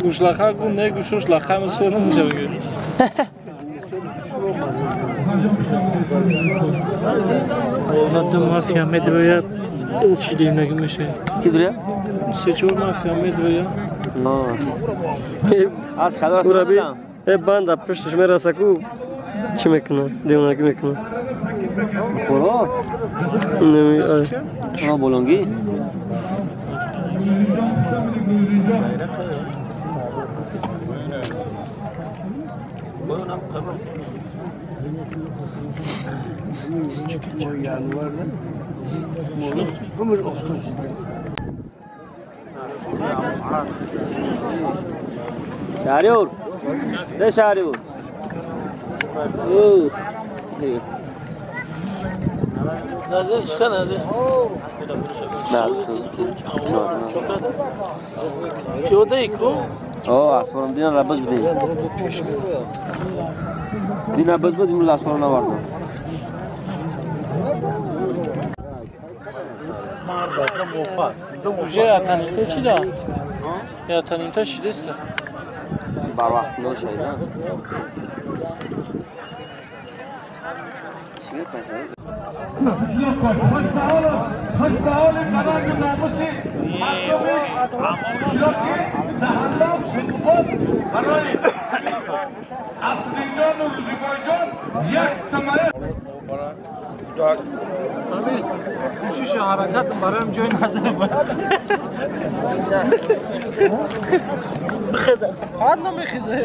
Гӯшлаха гу не гӯшош лаха мисо намеша бигӯ. На ду мафия медрояд, чӣ дивнагӣ мешавад? Ки дуря? Се-чор мафия медрояд. Аз хадор Ураби, э банда пушташ мераса ку чӣ мекунад? Дивнагӣ мекунад. Хӯрок? Неми, ай. О, болонгӣ? Шаҳриёр, не Шаҳриёр. Назир чиқа назир? Пиёдаи ку? О, асфорам дина лабаз бидеҳ. Дина баз буд, имрӯз асфорам навардам. Уже ятанита чи да? Ятанита шидеста? Барвақт ношайда. Чӣ гап аст? Кӯшишу ҳаракат бароям ҷои назар бихеза. Ҳад намехеза.